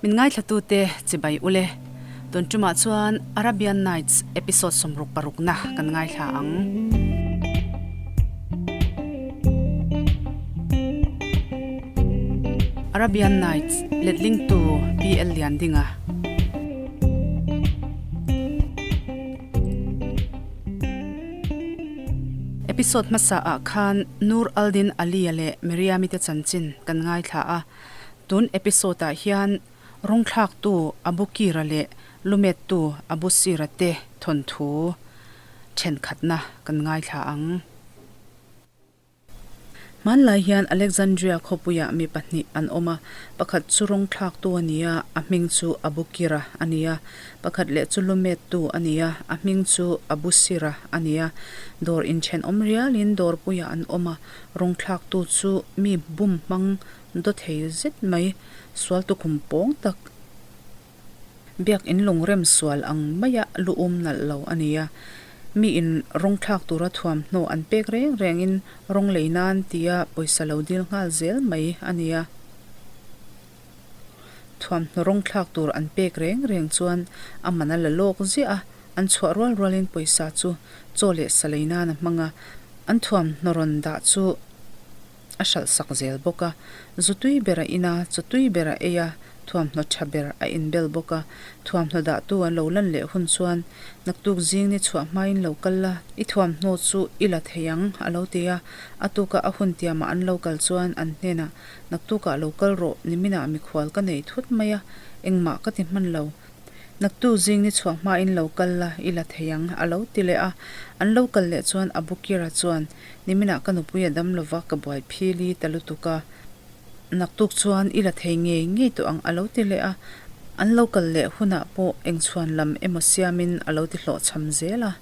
Min ngaithlatute chibai ule. Tun tumah chuan Arabian Nights episode 66 na kan ngaithla ang. Arabian Nights letling tu PL Liandinga. Episode hmasa ah khan Nur al-Din Ali-a leh Miriam-i te chanchin kan ngaithla a. Tun episode ah hian rawngthlaktu Abu Kira leh lumettu Abu Sira te thawnthu thenkhatna kan ngaithla ang. Hmanlai hian Alexandria khawpuiah mi pahnih an awm a, pakhat chu rawngthlaktu a ni a, a hming chu Abu Kira a ni a, pakhat leh chu lumettu a ni a, a hming chu Abu Sira a ni a. Dawr inthenawm rialin dawrpuiah an awm a, rawngthlaktu chu mi bum hmang daw thei zet mai, sual tukhum pawng tak, Biakinn lungrem sual ang maia lu um nalh lo a ni a, mi in rawng thlak tura thuamhnaw an pek reng rengin rawng lei nan tia pawisa lo dil nghal zel mai a ni a. Thuamhnaw rawng thlak tur an pek reng reng chuan a man a la lawk ziah a, an chhuah rual rualin pawisa chu chaw leh sa lei nan a hmang a, an thuamhnaw rawn dah chu a hralh sak zel bawk a, zu tui ber a in a, chaw tui ber a ei a, thuamhnaw tha ber a inbel bawk a, thuamhnaw dahtu an lo lan leh hun chuan naktuk zing ni chhuah hmain lo kal la, i thuamhnaw chu i la thei ang, a lo ti a, a tuka a hun tiamah an lo kal chuan an hnenah, Naktukah lo kal rawh, niminah mikhual ka nei thut mai a, engmah ka ti hman lo. Naktu zing ni chhuah hmain lo kal la, i la thei ang, a lo ti leh a. An lo kal leh chuan Abukira chuan, Niminah ka nupui a dam lova ka buai phili ta lutuk a. Naktuk chuan i la thei ngei ngei tawh ang, a lo ti leh a. An lo kal leh hunah pawh engchhuan lam emaw siamin a lo ti hlawhchham zel a.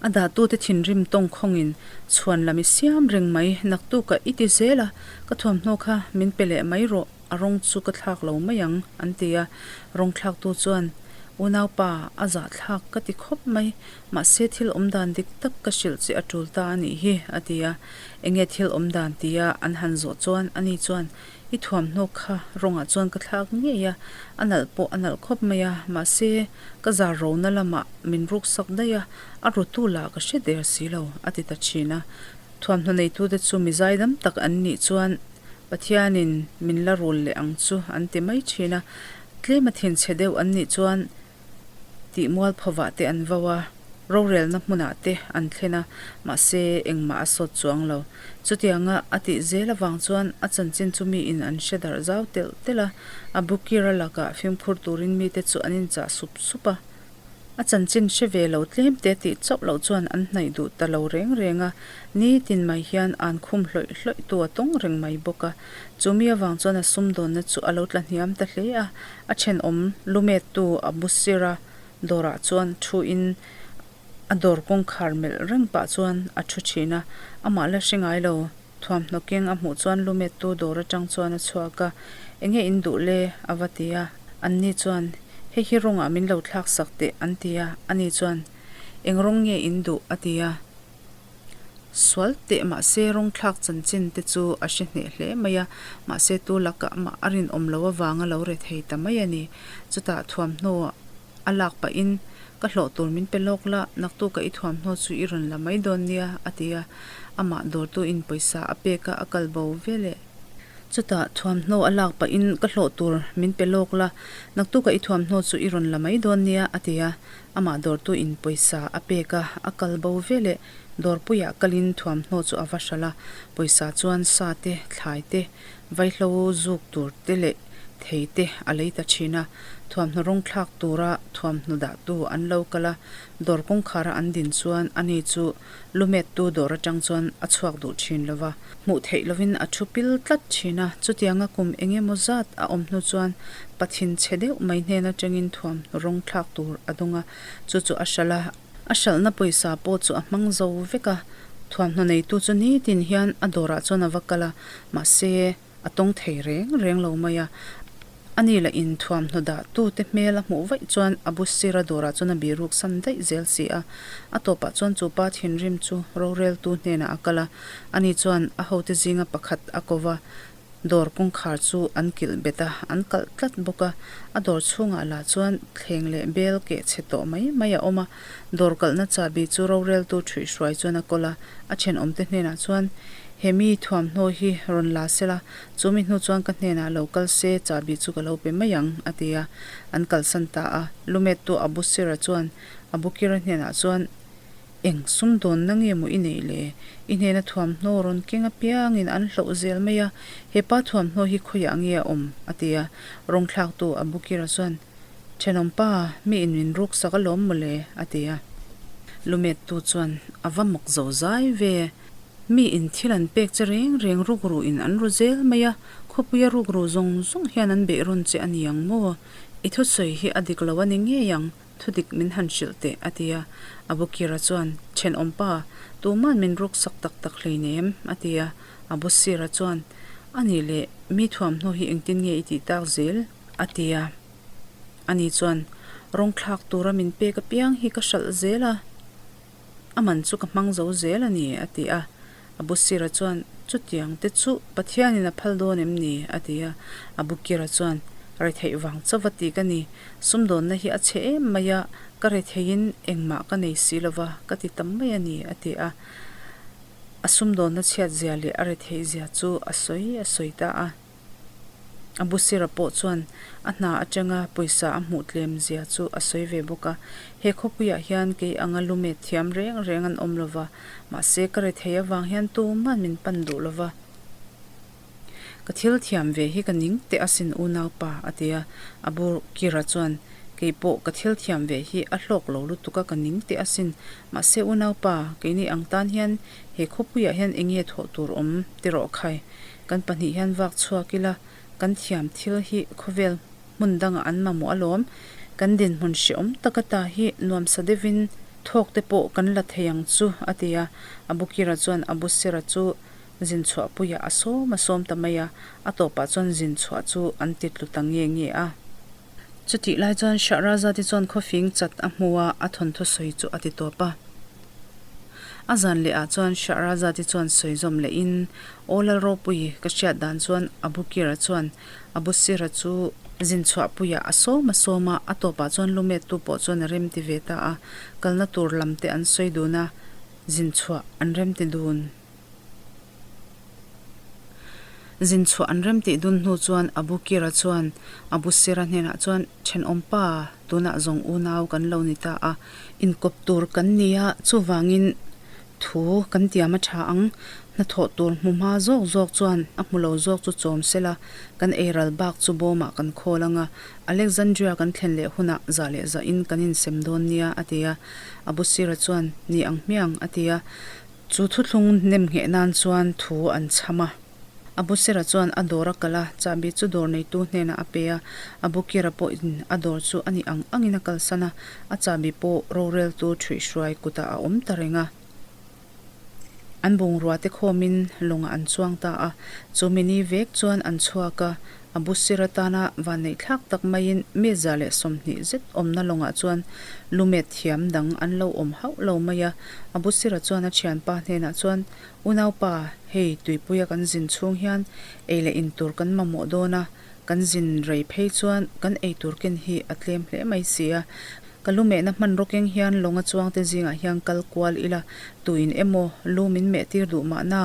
A dahtute thinrim tawng khawngin chhuan lam i siam reng mai, naktukah i ti zel a, ka thuamhnaw kha min pe leh mai rawh. A rawng chu ka thlak lo mai ang, an ti a. Rawng thlaktu chuan, Unaupa, a zahthlak ka ti khawp mai. Mahse thil awm dan dik tak ka hrilh che a tul ta a nih hi, a ti a. Enge thil awm dan tia an han zawh chuan ani chuan, I thuamhnaw kha rawngah chuan ka thlak ngei a, a nalh pawh a nalh khawp mai a, mahse ka zar rona lamah min ruksak daih a, a rutu lah ka hre der si lo, a ti ta thin a. Thuamhnaw neitute chu mi zaidam tak an nih chuan Pathianin min la rul leh ang chu an ti mai thin a, tlema thinchhe deuh an nih chuan tih mualphovah te an vo a, rorelna hmunah te an thlen a, mahse engmah a sawt chuang lo. Chutianga a tih zel avang chuan a chanchin chu miin an hre darh zau telh telh a, a bukira lakah fimkhur turin mite chu an inchah sup sup a. A chanchin hre ve lo tlem te tih chauh loh chuan an hnaih duh ta lo reng reng a, nitin mai hian an khum hlawih hlawih tu a tawng reng mai bawk a. Chumi avang chuan a sumdawnna chu a lo tla hniam ta hle a, a thenawm lumettu a bu sir a, dawrah chuan thu in a dawr kawngkhar melh reng pah chuan a thu thin a, amah la hre ngai lo. Thuamhnaw keng a hmuh chuan lumettu dawr atang chuan a chhuak a, Enge in duh le? a va ti a. Anni chuan, Hei hi rawngah min lo thlak sak teh, an ti a. Ani chuan, Eng rawng nge in duh? a ti a. Sual teh mahse rawng thlak chanchin te chu a hre hneh hle mai a, mahse tu lakah mah a rinawm lo avanga lo re thei ta mai a ni. Chutah thuamhnaw a lak pahin, Ka hlawh tur min pe lawk la, naktuka i thuamhnaw chu i rawn la mai dawn nia, a ti a. Amah dawrtuin pawisa a pek a, a kal bo ve leh. Chutah thuamhnaw a lak pahin, Ka hlawh tur min pe lawk la, naktuka i thuamhnaw chu i rawn la mai dawn nia, a ti a. Amah dawrtuin pawisa a pek a, a kal bo ve leh. Dawrpuiah kalin thuamhnaw chu a va hralh a, pawisa chuan sa te, thlai te, vaihlo zuk tur te leh thei te a lei ta thin a, thuamhnaw rawng thlak tura thuamhnaw dahtu an lo kal a, dawr kawngkhara an din chuan ani chu lumettu dawr atang chuan a chhuak duh thin lo va, hmuh theih lovin a thu pil tlat thin a, chutianga kum eng emaw zat a awm hnu chuan pathin chhe deuh mai hnen atangin thuamhnaw rawng thlak tur a dawng a, chu chu a hralh a, a hralhna pawisa pawh chu a hmang zo vek a, thuamhnaw neitu chu nitin hian a dawrah chuan a va kal a, mahse. A tawng thei reng reng lo mai a, ani lah in thuamhnaw dah tu te hmel a hmuh vaih chuan a bu sira dawrah chuan a biruk san daih zel si a. A tawpah chuan chu pa thinrim chu roreltu hnenah a kal a, ani chuan a hote zinga pakhat a ko va. Dawr kawngkhar chu an kilh bet a, an kalh tlat bawk a. A dawr chhungah lah chuan thleng leh bel keh chhe tawh mai mai a awm a. Dawr kalhna chahbi chu roreltu ṭhuihhruai chuan a kawl a, a ṭhenawmte hnenah chuan, He mi thuamhnaw hi rawn la se la, chu mi hnu chuan ka hnenah lo kal se chahbi chu ka lo pe mai ang, a ti a. An kalsan ta a. Lumettu Abu Sira chuan Abu Kira hnenah chuan, Eng sumdawnna nge maw i neih le? I hnena thuamhnaw rawn keng apiangin an hloh zel mai a, he pa thuamhnaw hi khawiah nge a awm? a ti a. Rawngthlaktu Abu Kira chuan, Thenawmpa, mi in min ruksak alawm maw le? a ti a. Lumettu chuan, A va mak zo zai ve. Mi in thil an pek che reng reng rukru in an ru zel mai a, khawpuia rukru zawng zawng hian an beih rawn che a ni ang maw? I thusawi hi a dik lo a ni ngei ang. Thudik min han hrilh teh, a ti a. Abu Kira chuan, Thenawmpa, tuma'n min ruk sak tak tak hleinem, a ti a. Abu Sira chuan, A nih leh, mi thuamhnaw hi engtin nge i tih tak zel? a ti a. Ani chuan, Rawng thlak tura min pek apiang hi ka hralh zel a. A man chu ka hmang zo zel a ni, a ti a. Abu Sira chuan, Chutiang te chu Pathianin a phal dawn em ni? a ti a. Abu Kira chuan, Retheih vang chauva ti ka ni. Sumdawnna hi a chhe em mai a, ka retheiin engmah ka nei si lova, ka ti tam mai a ni, a ti a. A sumdawnna chhiatzia leh a retheihzia chu a sawi a sawi ta a. A busira pawh chuan a hna atanga pawisa a hmuh tlem zia chu a sawi ve bawk a, He khawpuiah hian kei anga lumet thiam reng reng an awm lova, mahse ka rethei avang hian tuman min pan duh lova. Ka thil thiam ve hi ka ning teh asin unaupa, a ti a. A Bukira chuan, Kei pawh ka thil thiam ve hi a hlawk lo lutuk a ka ning teh asin, mahse unaupa, keini ang tan hian he khawpuiah hian eng nge thawh tur awm ti rawh khai? Kan pahnih hian vak chhuak ila, kan thiam thil hi khawvel hmun dangah an mamawh alawm. Kan dinhmun hrehawm taka ta hi nuamsa deuhin thawk te pawh kan la thei ang chu, a ti a. Abu Kira chuan Abu Sira chu zin chhuahpuiah a sawm a sawm ta mai a, a tawpah chuan zin chhuah chu an ti tlu ta nge nge a. Chutih lai chuan Shahrazad-i chuan khawfing chat a hmu a, a thawnthu sawi chu a ti tawp a. A zan leh ah chuan Shahrazad-i chuan sawi zawm leh in, Aw Lalropui, ka hriat dan chuan Abu Kira chuan Abu Sira chu zin chhuahpuiah a sawm a sawm a, a tawpah chuan lumettu pawh chuan a remti ve ta a, kalna tur lam te an sawi dun a, zin chhuah an remti dun. Zin chhuah an rem tih dun hnu chuan Abu Kira chuan Abu Sira hnenah chuan, Thenawmpa, tunah zawng unau kan lo ni ta a, inkawp tur kan ni a, chuvangin thu kan tiam a tha ang, hnathawh tur hmu hma zawk zawk chuan a hmu lo zawk chu chawm sela, kan eiral bak chu bawmah kan khawl ang a, Alexandria kan thlen leh hunah zah leh zahin kan insem dawn nia, a ti a. Abu Sira chuan, Ni ang hmiang, a ti a. Chu thuthlung nem ngheh nan chuan thu an chham a. Abu Sera chuan a dawr a kal a, chahbi chu dawr neitu hnenah a pe a. Abu Kira pawhin a dawr chu a nih ang angin a kalsan a, a chahbi pawh roreltu ṭhuihhruai kutah a awm ta reng a. An bungrua te khawmin lawngah an chuang ta a, chu mini vek chuan an chhuak a. Abu Sir atana vanneihthlak tak maiin mi 120 zet awmna lawngah chuan lumet thiam dang an lo awm hauh lo mai a. Abu Sir-a chuan a thianpa hnenah chuan, Unaupa, hei tuipuia kan zin chhung hian ei leh in tur kan mamawh dawn a, kan zin rei phei chuan kan ei tur ken hi a tlem hle mai si a. Ka lu mehna hmanraw keng hian lawnga chuangte zingah hian kal kual ila, tuin emaw lu min meh tir duh mahna,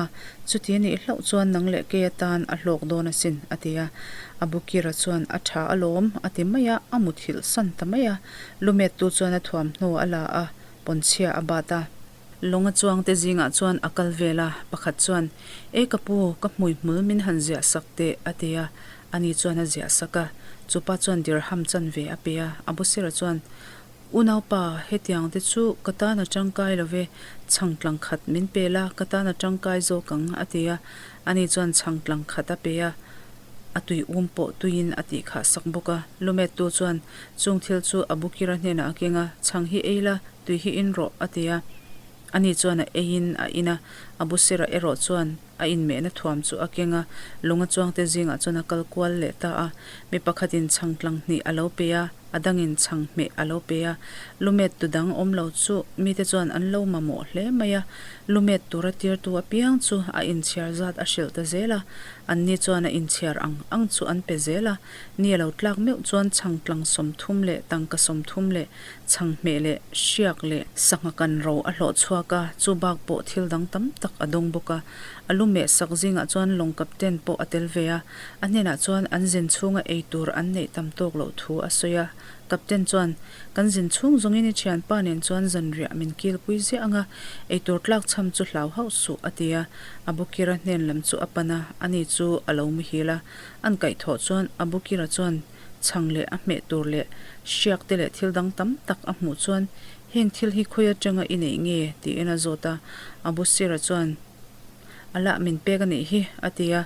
chuti a nih hlauh chuan nang leh kei atan a hlawk dawn asin, a ti a. Abu Kira chuan, A tha alawm, a ti mai a, a muthilh san ta mai a. Lu mettu chuan a thuamhnaw a la a, pawnchhia a bat a. Lawnga chuangte zingah chuan a kal vel a, pakhat chuan, E ka pu, ka hmui hmul min han ziah sak teh, a ti a. Ani chuan a ziah sak a, chupa chuan dirham chanve a pe a. Abu Sira chuan, Unaupa, hetiang te chu ka tan a tangkai lo ve, chhang tlang khat min pe la, ka tan a tangkai zawk ang, a ti a. Ani chuan chhang tlang khat a pe a, a tui um pawh tuiin a tih khah sak bawk a. Lumettu chuan chung thil chu Abu Kira hnenah a keng a, Chhang hi ei la, tui hi in rawh, a ti a. Ani chuan a eiin a in a, Abu Sira erawh chuan. A inmehna thuam chu a keng a, lung a chuangte zingah chuan a kal kual leh ta a. Mi pakhatin chhang tlang hnih a lo pe a, a dangin chhang hmeh a lo pe a. Lumet tu dang awm lo chu mite chuan an lo mamawh hle mai a. Lumet tura tirtu apiang chu a inchhiar zat a hrilh ta zel a. Anni chuan a inchhiar ang ang chu an pe zel a. Ni a lo tlak meuh chuan chhang tlang 30 leh tangka 30 leh chhang hmeh leh hriak leh sangha kan ro a hlawh chhuak a, chu bak pawh thil dang tam tak a dawng bawk a. A lu meh sak zingah chuan lawng captain pawh a tel ve a, a hnenah chuan an zin chhunga ei tur an neih tam tawk loh thu a sawi a. Captain chuan, Kan zin chhung zawngin i thianpa nen chuan zanriah min kilpui ziah ang a, ei tur tlak chham chu hlau hauh suh, a ti a. Abukira hnen lam chu a pan a, ani chu a lo muhil a. An kaihthawh chuan Abukira chuan chhang leh a hmeh tur leh hriak te leh thil dang tam tak a hmuh chuan, Heng thil hi khawi atanga i neih nge? tiin a zawt a. Abu Sira chuan, A lah min pek a nih hi, a ti a.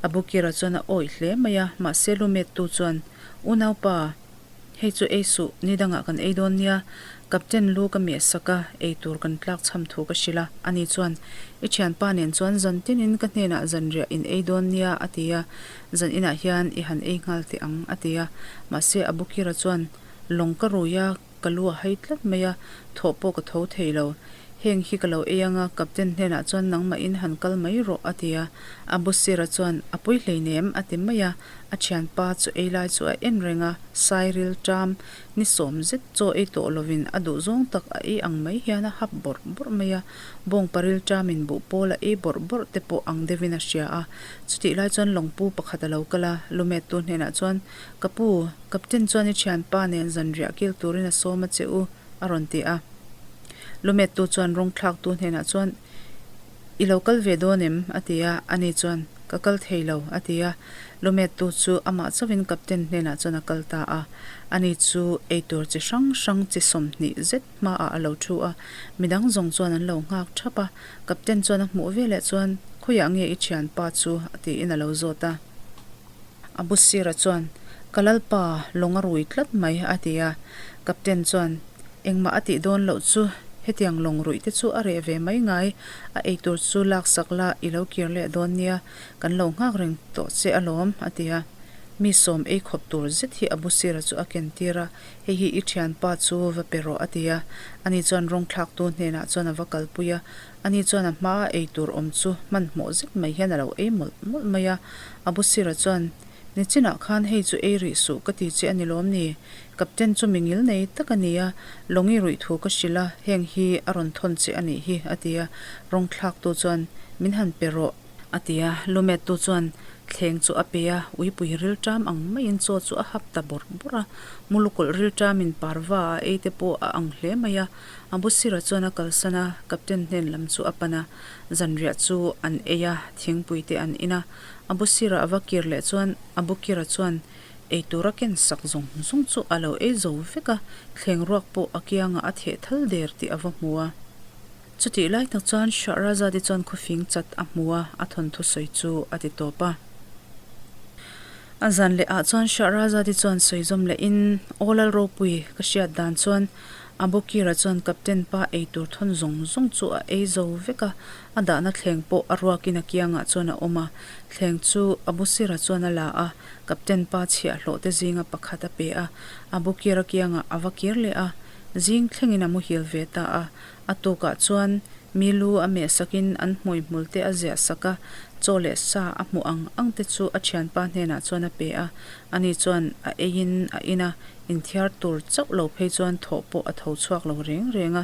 Abu Kira chuan a awih hle mai a, mahse lumettu chuan, Unaupa, Hei chu ei suh, ni dangah kan ei dawn nia. Captain lu ka meh sak a, ei tur kan tlak chham thu ka hrilh a. Ani chuan, I thianpa nen chuan zan tinin ka hnenah zanriah in ei dawn nia, a ti a. Zan inah hian i han ei nghal teh ang, a ti a. Mahse Abukira chuan, Lawng ka rui a, ka lu a hai tlat mai a, thawh pawh ka tho thei lo. Heng hi ka lo ei ang a, Captain hnenah chuan nangmahin han kal mai rawh, a ti a. Abusira chuan, A pawi hleinem, a ti mai a. A thianpa chu ei lai chu a en reng a, Sairil ṭam ni sawm zet chaw ei tawh lovin a duh zawng tak a ei ang mai hian a hap bawrh bawrh mai a, bawngparil ṭamin buh pawl a ei bawrh bawrh te pawh ang deuhin a hria a. Chutih lai chuan lawngpu pakhat a lo kal a, lumettu hnenah chuan, Ka pu, Captain chuan i thianpa nen zanriah kil turin a sawm a che u, a rawn ti a. Lumettu chuan rawng thlaktu hnenah chuan, I lo kal ve dawn em? a ti a, ani chuan, Ka kal thei lo, a ti a. Lumettu chu amah chauhin Captain hnenah chuan a kal ta a. Ani chu eitur chi hrang hrang chi 20 zet hmaah a lo thu a, midang zawng chuan an lo nghak thap a. Captain chuan a hmuh veleh chuan, Khawiah nge i thianpa chu? tiin a lo zawt a. Abu Sira chuan, Ka lalpa, lawng a rui tlat mai, a ti a. Captain chuan, Engmah a tih dawn loh chu, hetiang lawng ruih te chu a reh ve mai ngai, a eitur chu laksak la i lo kir leh dawn nia, kan lo nghak reng tawh che alawm, a ti a. Mi sawm ei khawp tur zet hi Abu Sira chu a ken tir a, Hei hi i thianpa chu va pe rawh, a ti a. Ani chuan rawng thlaktu hnenah chuan a va kalpui a. Ani chuan a hmaa ei tur awm chu hmanhmawh zet mai hian a lo ei mawlh mawlh mai a. Abusira chuan, Nichinah khan hei chu ei rih suh ka ti che a ni lawm ni? Captain chu mi ngil nei tak a ni a, lawngi ruih thu ka hrilh a, heng hi a rawn thawn che a nih hi, a ti a. Rawng thlaktu chuan, Min han pe rawh. A ti a. Lumettu chuan thleng chu a pe a, uipui rilṭam ang maiin chaw chu a hap ta bawrh bawrh a. Mulukawlh rilṭamin parva a ei te pawh a ang hle mai a. Abusira chuan a kalsan a, Captain hnen lam chu a pan a. Zanriah chu an ei a, thingpui te an in a. Abusira a va kir leh chuan Abukira chuan eitur a ken sak zawng zawng chu a lo ei zo vek a, thleng ruak pawh a kiangah a theh thal der tih a va hmu a. Chutih lai tak chuan Shahrazad-i chuan khawfing chat a hmu a, a thawnthu sawi chu a ti tawp a. A zan leh ah chuan Shahrazad-i chuan sawi zawm lehin, Aw Lalropui, ka hriat dan chuan Abukira chuan Captain pa eitur thawn zawng zawng chu a ei zo vek a, a dahna thleng pawh a ruakin a kiangah chuan a awm a. Thleng chu Abusira chuan a la a, Captain pa chhiahhlawh te zinga pakhat a pe a, Abukira kiangah a va kir leh a, zing thlengin a muhil ve ta a. A tukah chuan mi lu a meh sakin an hmuihmul te a ziah sak a, chaw leh sa a hmuh ang ang te chu a thianpa hnenah chuan a pe a, ani chuan a eiin a in a, Inthiar tur chauh lo phei chuan thawh pawh a tho chhuak lo reng reng a.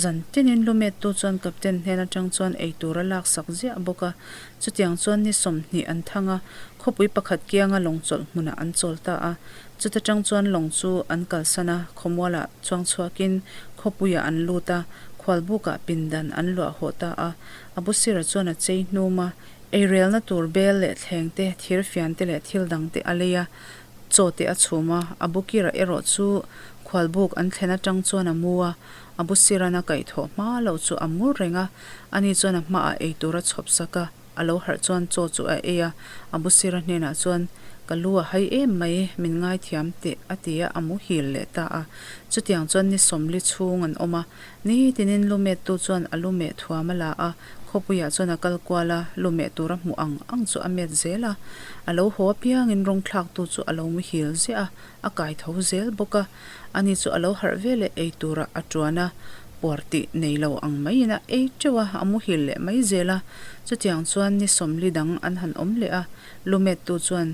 Zan tinin lumettu chuan Captain hnen atang chuan ei tur a laksak ziah bawk a. Chutiang chuan ni 20 an thang a, khawpui pakhat kianga lawng chawlh hmunah an chawl ta a. Chuta tang chuan lawng chu an kalsan a, khawmualah chuang chhuakin khawpuiah an lut a, khualbukah pindan an luah hawh ta a. Abusira chuan a chei hnum a, eirelna tur bel leh thleng te, thirfian te leh thil dang te a lei a. Chaw te a chhum a, a bukira erawh chu khualbuk an thlen atang chuan a mu a, a busiran a kaihthawh hma loh chu a mur reng a, ani chuan a hmaah eitur a chhawp sak a, a lo harh chuan chaw chu a ei a, a busira hnenah chuan, Ka lu a hai em mai, min ngaithiam teh, a ti a, a muhil leh ta a. Chutiang chuan ni 40 chhung an awm a, nitinin lumettu chuan a lumeh thuam a la a. Khawpuiah chuan a kal kual a, lu meh tur a hmuh ang ang chu a met zel a. A lo haw apiangin rawng thlaktu chu a lo muhil ziah a, a kai tho zel bawk a. Ani chu a lo harh ve leh ei turah a tuan a, puar tih nei lo ang maiin a ei teuh a, a muhil leh mai zel a. Chutiang chuan ni sawmli dang an han awm leh a, lu mettu chuan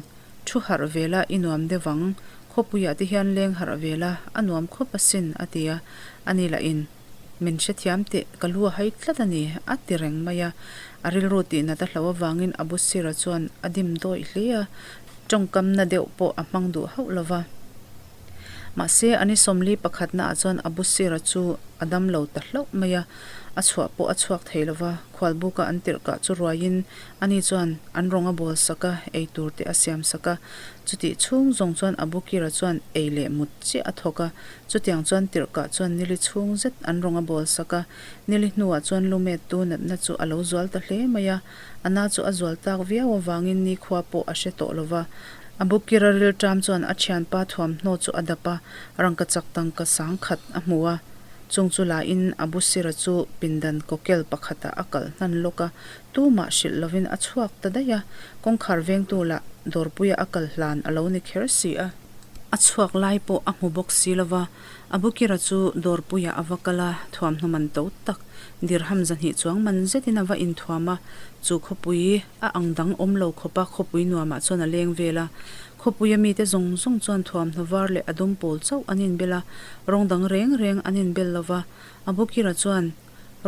Thu harh ve la i nuam deuh ang, khawpuiah te hian leng harh ve la a nuam khawp asin a ti a, ani lahin min hrethiam teh ka lu a hai tlat a ni a ti reng mai a, a rilru tihnat a hloh avangin Abu Sira chuan a dim dawih hle a, tawngkam na deuh pawh a hmang duh hauh lo va. Mahse, a ni sawmli pakhatnaah chuan Abu Sira chu a dam lo ta hlauh mai a, a chhuah pawh a chhuak thei lo va, khualbuka an tirhkah chu ruaiin ani chuan an rawng a bawl sak a, ei tur te a siam sak a. Chutih chhung zawng chuan Abu Kira chuan ei leh mut chiah a thawk a, chutiang chuan tirhkah chuan nili chhung zet an rawng a bawl sak a, nili hnuah chuan lumettu natna chu a lo zual ta hle mai a, a na chu a zual tak viau avangin nikhua pawh a hre tawh lo va. A bukira rilṭam chuan a thianpa thuamhnaw chu a dap a, rangkachak tangka sang khat a hmu a. Chung chu lahin a busira chu pindan kawkel pakhatah a kalh hnan lawk a, tumah hrilh lovin a chhuak ta daih a, kawngkhar vengtu lah dawrpuia a kal hlan a lo ni kher si a. A chhuak lai pawh a hmu bawk si lova, a bukira chu dawrpuiah a va kal a, thuamhnaw man to tak, dirham zahnih chuang man zetin a va inthuam a, chu khawpui A ang dang awm lo khawp a, khawpui nuamah chuan a leng vel a. Khawpuia mite zawng zawng chuan thuamhnaw var leh a dum pawl chauh an inbel a, rawng dang reng reng an inbel lo va. A bukira chuan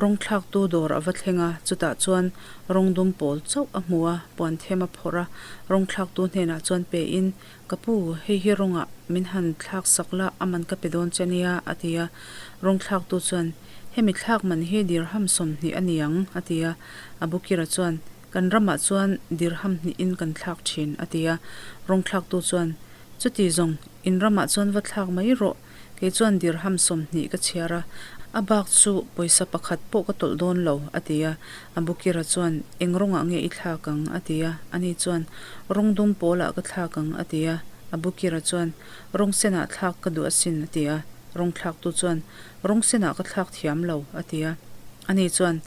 rawng thlaktu dawr a va thleng a, chutah chuan rawng dum pawl chauh a hmu a, puan them a phawrh a, rawng thlaktu hnenah chuan pein, Ka pu, hei hi rawngah min han thlak sak la, a man ka pe dawn che nia, a ti a. Rawng thlaktu chuan, Hemi thlak man hi dirham 20 a ni ang, a ti a. Abukira chuan, Kan ramah chuan dirham hnihin kan thlak thin, a ti a. Rawng thlaktu chuan, Chuti zawng, in ramah chuan va thlak mai rawh, kei chuan dirham 20 ka chhiar a, a bak chu pawisa pakhat pawh ka tawlh dawn lo, a ti a. Abukira chuan, Eng rawngah nge i thlak ang? a ti a. Ani chuan, Rawng dum pawlah ka thlak ang, a ti a. Abukira chuan, Rawng senah thlak ka duh asin, a ti a. Rawng thlaktu chuan, Rawng senah ka thlak thiam lo, a ti a. Ani chuan,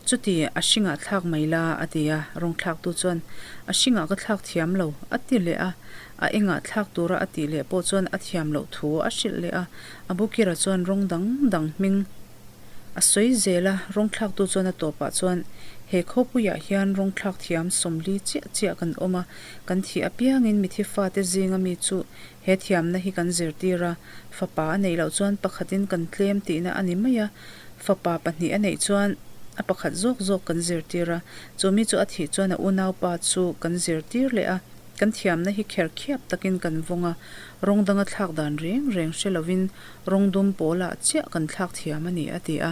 Chuti, a hringah thlak mai la, a ti a. Rawng thlaktu chuan, A hringah ka thlak thiam lo, a ti leh a. A engah thlak tura a tih leh pawh chuan a thiam loh thu a hrilh leh a. A bukira chuan rawng dang dang hming a sawi zel a. Rawng thlaktu chuan a tawpah chuan, He khawpuiah hian rawng thlak thiam 40 chiah chiah kan awm a, kan thih apiangin mithi fate zinga mi chu he thiamna hi kan zirtir a, fapa a neih loh chuan pakhatin kan tlem tihna a ni mai a. Fapa pahnih a neih chuan a pakhat zawk zawk kan zirtir a, chu mi chu a thih chuan a unaupa chu kan zirtir leh a, kan thiamna hi kher khiap takin kan vawng a, rawng danga thlak dan reng reng hre lovin rawng dum pawlah chiah kan thlak thiam a ni a ti a.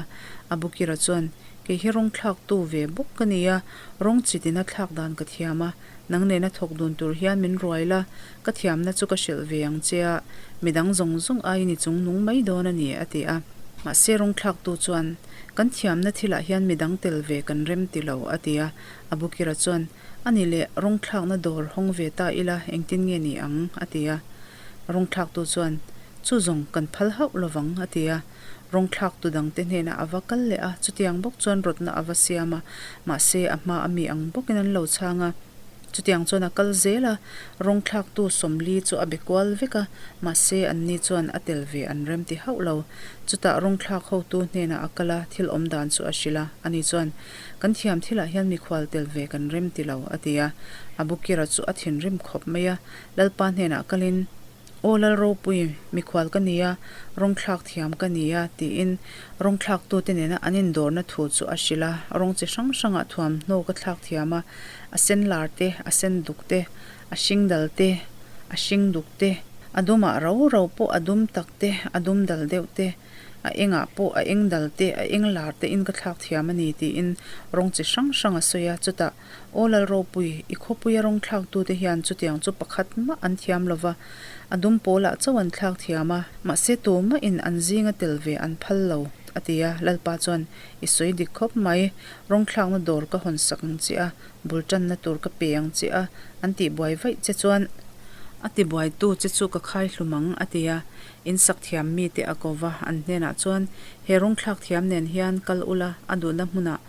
Abukira chuan, Kei hi rawng thlaktu ve bawk ka ni a, rawng chitina thlak dan ka thiam a, Nang nena thawk dun tur hian min ruai la, ka thiamna chu ka hrilh ve ang che a, midang zawng zawng aiin i chung nung mai dawn a ni, a ti a. Mahse rawngthlaktu chuan, Kan thiamna thilah hian midang tel ve kan rem ti lo, a ti a. Abukira chuan, A ni leh, rawngthlakna dawr hawng ve ta ila engtin nge ni ang? a ti a. Rawngthlaktu chuan, Chu zawng kan phal hauh lovang, a ti a. Rawng thlaktu dangte hnenah a va kal leh a, chutiang bawk chuan rawtna a va siam a, mahse a hma a mi ang bawkin an lo chhang a. Chutiang chuan a kal zel a, rawng thlaktu 40 chu a be kual vek a, mahse anni chuan a tel ve an rem ti hauh lo. Chutah rawng thlak hotu hnenah a kal a, thil awm dan chu a hrilh a, ani chuan, Kan thiam thilah hian mikhual tel ve kan rem ti lo, a ti a. Abukira chu a thinrim khawp mai a, Lalpa hnenah kalin, Aw Lal ropui, mikhual ka ni a, rawng thlak thiam ka ni a, tiin rawng thlaktute nena an indawrna thu chu a hrilh a. Rawng chi hrang hrangah thuamhnaw ka thlak thiam a, a sen lar te, a sen duk te, a hring dal te, a hring duk te, a dumah rau rau pawh a dum tak te, a dum dal deuh te, a engah pawh a eng dal te, a eng lar te in ka thlak thiam a ni, tiin rawng chi hrang hrang a sawi a. Chutah Aw Lal ropui, i khawpuia rawng thlaktute hian chutiang chu pakhat mah an thiam lo va, a dum pawlah chauh an thlak thiam a, mahse tumahin an zinga tel ve an phal lo, a ti a. Lalpa chuan, I sawi dik khawp mai, rawng thlakna dawr ka hawn sak ang che a, bul tanna tur ka pe ang che a, an tihbuai vaih che chuan a tibuaitu che chu ka khai hlum ang, a ti a. In sak thiam mite a ko va, an hnenah chuan, He rawng thlak thiam nen hian kal ula, a duhna hmunah.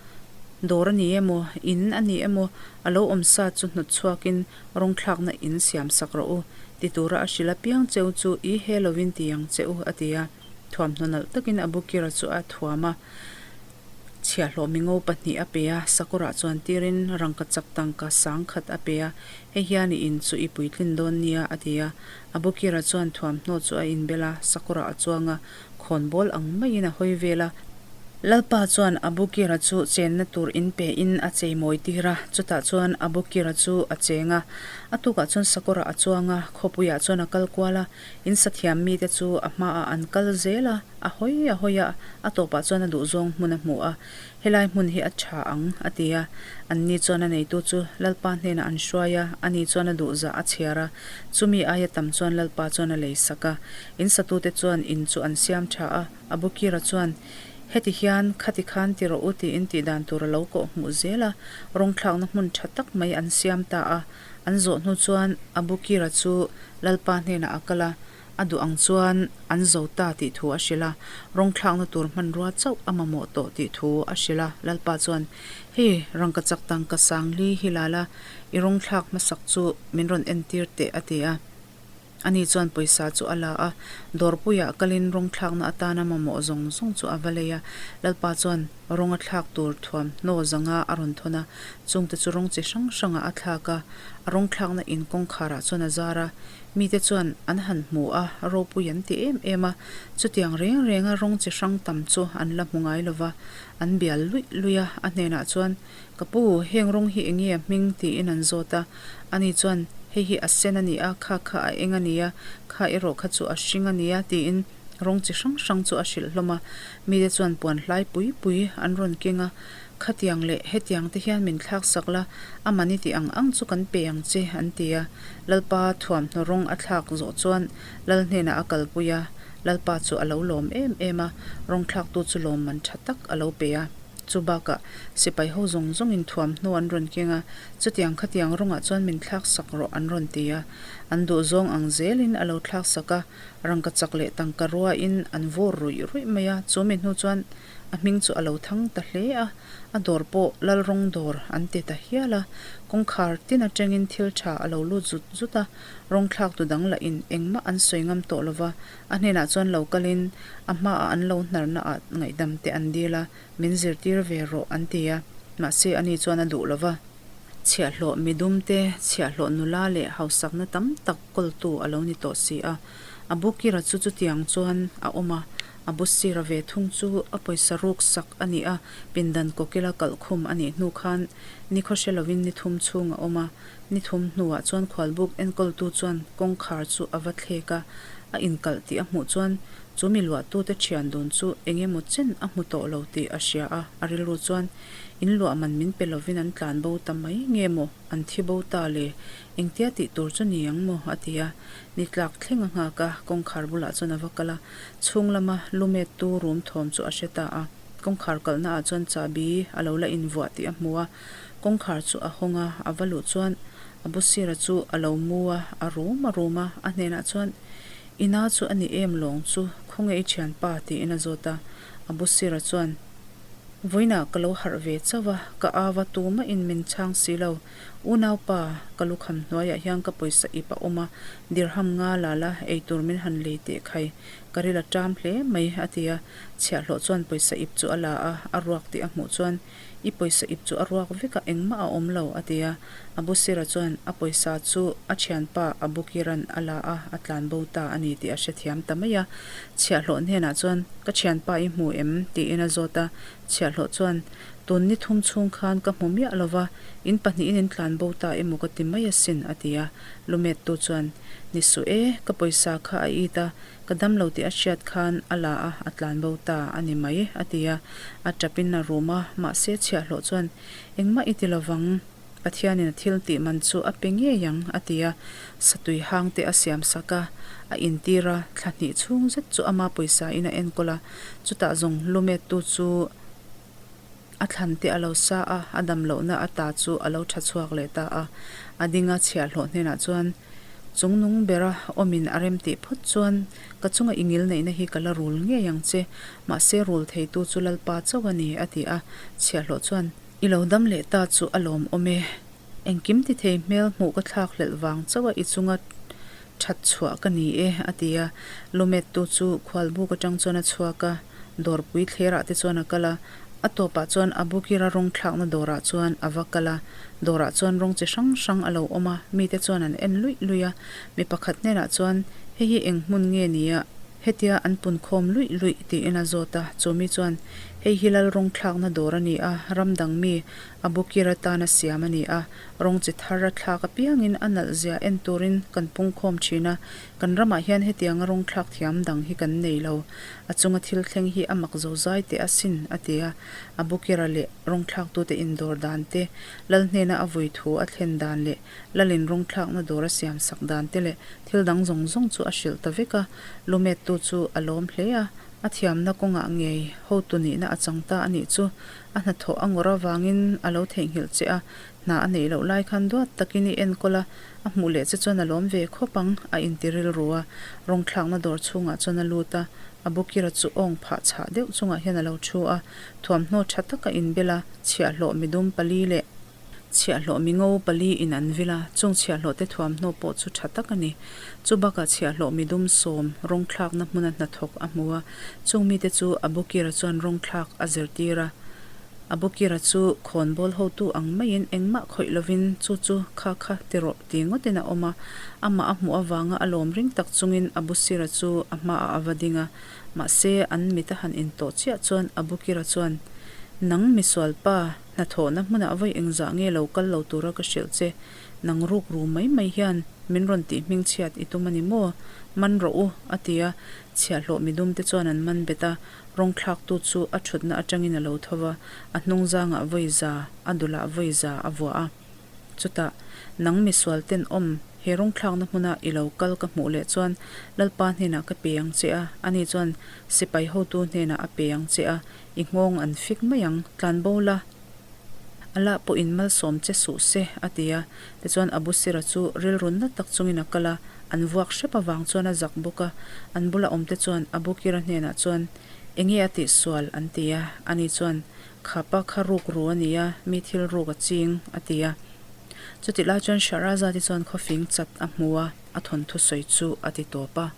Dawr a ni emaw, in a ni emaw, a lo awm sa chu hnawt chhuakin rawng thlakna in siam sak rawh u, ti tura a hrilh apiang cheu chu i he lovin ti ang che u, a ti a. Thuamhnaw nalh takin Abukira chu a thuam a, chhiahhlawh mingo pahnih a pe a, sakawrah chuan tirin rangkachak tangka sang khat a pe a, hei hian i in chu i puitlin dawn nia, a ti a. Abukira chuan thuamhnaw chu a inbel a, sakawrah a chuang a, khawnbawl ang maiin a hawi vel a. Lalpa chuan Abukira chu chenna tur in pe in a chei mawi tir a, chutah chuan Abukira chu a cheng a. A tukah chuan sakawrah a chuang a, khawpuiah chuan a kal kual a, in sathiam mite chu a hmaah an kal zel a, a hawi a hawi a, a tawpah chuan a duhzawng hmun a hmu a, Helai hmun hi a tha ang, a ti a. Anni chuan a neitu chu Lalpa hnenah an hruai a, ani chuan a duhzah a chhiar a, chumi aia tam chuan Lalpa chuan a lei sak a. In satute chuan in chu an siam tha a, Abukira chuan, Heti hian khati khan ti rawh u tiin tihdan tur a lo kawh hmuh zel a, rawng thlakna hmun tha tak mai an siam ta a. An zawh hnu chuan Abukira chu Lalpa hnenah a kal a, a duh ang chuan an zo ta tih thu a hrilh a, rawng thlakna tur hmanrua chauh a mamawh tawh tih thu a hrilh a. Lalpa chuan, Hei, rangkachak tangka sangli hi la la, i rawng thlak hmasak chu min rawn entir teh, a ti a. Ani chuan pawisa chu a la a, dawrpuiah kalin rawng thlakna atana mamawh zawng zawng chu a va lei a. Lalpa chuan rawng a thlak tur thuamhnaw zanga a rawn thawn a, chungte chu rawng chi hrang hrangah a thlak a, a rawng thlakna in kawngkharah chuan a zar a. Mite chuan an han hmu a, ropui an ti em em a, chutiang reng renga rawng chi hrang tam chu an la hmu ngai lo va, an bial luih luih a, a hnenah chuan, Ka pu, heng rawng hi enge a hming? tiin an zawt a. Ani chuan, Hei hi a sen a ni a, kha kha a eng a ni a, kha erawh kha chu a hring a ni a, tiin rawng chi hrang hrang chu a hrilh hlawm a. Mite chuan puan hlai pui pui an rawn keng a, Khatiang leh hetiang te hian min thlak sak la, a mani tih ang ang chu kan pe ang che, an ti a. Lalpa thuamhnaw rawng a thlak zawh chuan Lal hnenah a kalpui a, Lalpa chu a lo lawm em em a, rawng thlaktu chu lawmman tha tak a lo pe a. Chu bakah, sipai ho zawng zawngin thuamhnaw an rawn keng a, chutiang khatiang rawngah chuan min thlak sak rawh an rawn ti a. An duhzawng ang zelin a lo thlak sak a, rangkachak leh tangka ruain an vawr ruih ruih mai a, chu mi hnu chuan a hming chu a lo thang ta hle a, a dawr pawh Lalrawng dawr an ti ta hial a, kawngkhar tin atangin thil tha a lo lut zut zut a, rawng thlaktu dang lahin engmah an sawi ngam tawh lova, A hnenah chuan lo kalin a hmaah an lo hnarna ah ngaihdam te an dil a, min zirtir ve rawh an ti a, mahse ani chuan a duh lo va. Chhiahhlawh midum te, chhiahhlawh nula leh hausakna tam tak kawltu a lo ni tawh si a. A bukira chu chutiang chuan a awm a, a busira ve thung chu a pawisa ruk sak a ni a, pindan kawkila kalhkhum a nih hnu khan nikhaw hre lovin ni thum chhung a awm a, Ni thum hnuah chuan khualbuk enkawltu chuan kawngkhar chu a va thlek a, a inkalh tih a hmuh chuan chu mi luahtute thian dun chu eng emaw chen a hmu tawh lo tih a hria a, a rilru chuan in luah man min pe lovin an tlan bo ta mai nge maw, an thi bo ta le, engtia tih tur chu ni ang maw a ti a, ni tlak thleng a nghak a, kawngkhar bulah chuan a va kal a, chhung lama lumettu rum thawm chu a hre ta a, kawngkhar kalhna ah chuan chahbi a lo la invuah tih a hmu a. Kawngkhar chu a hawng a, a va luh chuan a busira chu a lo mu a, a rum a rum a, a hnenah chuan, I na chu a ni em lawng chu, khawnge i thianpa? tiin a zawt a, a busira chuan, Vawiinah ka lo harh ve chauh a, ka au a tumah in min chhang si lo, unaupa, ka lukham hnuaiah hian ka pawisa ip a awm a, dirham nga la la, eitur min han lei teh khai, ka ril a ṭam hle mai, a ti a, chhiahhlawh chuan pawisa ip chu a la a, a ruak tih a hmuh chuan, I pawisa ip chu a ruak vek a, engmah a awm lo, a ti a. Abusira chuan a pawisa chu a thianpa Abukiran a la a, a tlan bo ta a ni tih a hrethiam ta mai a. Chhiahhlawh hnenah chuan, Ka thianpa i hmu em? tiin a zawt a. Chhiahhlawh chuan, Tun ni thum chhung khan ka hmu miah lo va, in pahnihin in tlan bo ta emaw ka ti mai asin, a ti a. Lumettu chuan, Ni suh e, ka pawisa kha a it a, Ka dam lo tih a hriat khan a la a, a tlan bo ta a ni mai, a ti a. A tap in a rum a, mahse chhiahhlawh chuan, Engmah i ti lovang, Pathianin a thil tih man chu a pe ngei ang, a ti a. Satui hang te a siam sak a, a intir a, thla hnih chhung zet chu ama pawisa in a enkawl a, chutah zawng lumettu chu, A thlan te a lo sa a, a dam lohna a ta chu a lo tha chhuak leh ta a. A dinga chhiahhlawh hnenah chuan, Chungnung bera awmin a rem tih phawt chuan ka chunga i ngil neihna hi ka la rul ngei ang che, mahse rul theitu chu Lalpa chauh a ni, a ti a. Chhiahhlawh chuan. I lo dam leh ta chu a lawmawm e. Engkim ti thei hmel hmuh ka thlak hlelh vang chauh a i chunga that chhuah ka ni e, a ti a. Lumettu chu khualbuk atang chuan a chhuak a, dawrpui thlerah te chuan a kal a. A tawpah chuan a bukira rawng thlakna dawrah chuan a va kal a. Dawrah chuan rawng chi hrang hrang a lo awm a, mite chuan an en luih luih a. Mi pakhat hnenah chuan, Hei hi eng hmun nge ni a? Hetia an pun khawm luih luih tiin a zawt a, chu mi chuan, Hei hi lal rawng thlakna dawr a ni a, ram dang mi a bukir atana siam a ni a, rawng chi thar a thlak apiangin a nalh zia en turin kan pung khawm thin a, kan ramah hian hetianga rawng thlak thiam dang hi kan nei lo. A chunga thil thleng hi a mak zo zai teh asin, a ti a. A bukira leh rawng thlaktute indawr dan te, lal hnena a vui thu a thlen dan leh Lalin rawng thlakna dawr a siam sak dan te leh thil dang zawng zawng chu a hrilh ta vek a, lumettu chu a lawm hle a, a thiamna kawngah ngei hotu nihna a chang ta a nih chu. A hnathawh a ngawrh avangin a lo theihnghilh che a, hna a neih loh lai khan duat takin i enkawl a, a hmuh leh che chuan a lawm ve khawp ang, a inti rilru a. Rawng thlakna dawr chhungah chuan a lut a, a bukira chu awng phah chhah deuh chungah hian a lo thu a, thuamhnaw tha taka inbel a, chhiahhlawh midum pali leh Chhiahhlawh mingo pali in an vil a, chung chhiahhlawh te thuamhnaw pawh chu tha tak a ni. Chu bakah chhiahhlawh midum sawm rawng thlakna hmuna hnathawk a hmu a, chung mite chu Abukira chuan rawng thlak a zirtir a. Abukira chu khawnbawl hotu ang maiin engmah khawih lovin chu chu kha kha ti rawh ti ngawtin a awm a, amah a hmuh avanga a lawm ring tak chungin Abusira chu a hmaah a va ding a. Mahse an mit a han intawh chiah chuan Abukira chuan, Nang misualpa, Hnathawhna hmunah vawi engzah nge lo kal lo tura ka hrilh che, nang ruk ru mai mai hian min rawn tih hming chhiat i tum a ni maw? Man rawh u, a ti a. Chhiahhlawh midum te chuan an man bet a, rawng thlaktu chu a thutna atangin a lo tho va, a hnung zangah vawi za, a dulah vawi za a vuah a. Chutah, nang misual tenawm, he rawng thlakna hmuna i lo kal ka hmuh leh chuan Lalpa hnenah ka pe ang che a, ani chuan sipai hotu hnenah a pe ang che a, I nghawng an fik mai ang, tlanbo la, Allah pawhin malsawm che suh se, a ti a. Tichuan Abu Sira chu rilru na tak chungin a kal a, an vuak hrep avang chuan a zak bawk a. An bula awmte chuan Abu Kira hnenah chuan, Enge a tih sual? an ti a. Ani chuan, Khapa kha ruk ru a ni a, mi thil ruk a ching, a ti a. Chutih lai chuan Shahrazad-i chuan khawfing chat a hmu a, a thawnthu sawi chu a ti tawp a.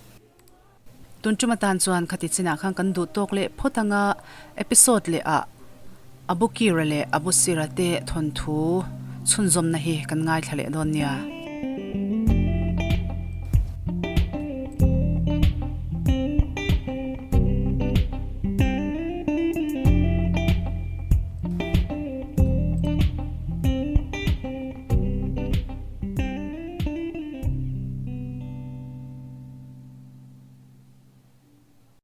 Tun tum atan chuan khati chinah khan kan duh tawk leh phawt anga episode leh ah Abu Kira leh Abu Sira te thawnthu chhunzawmna hi kan ngaithla leh dawn nia.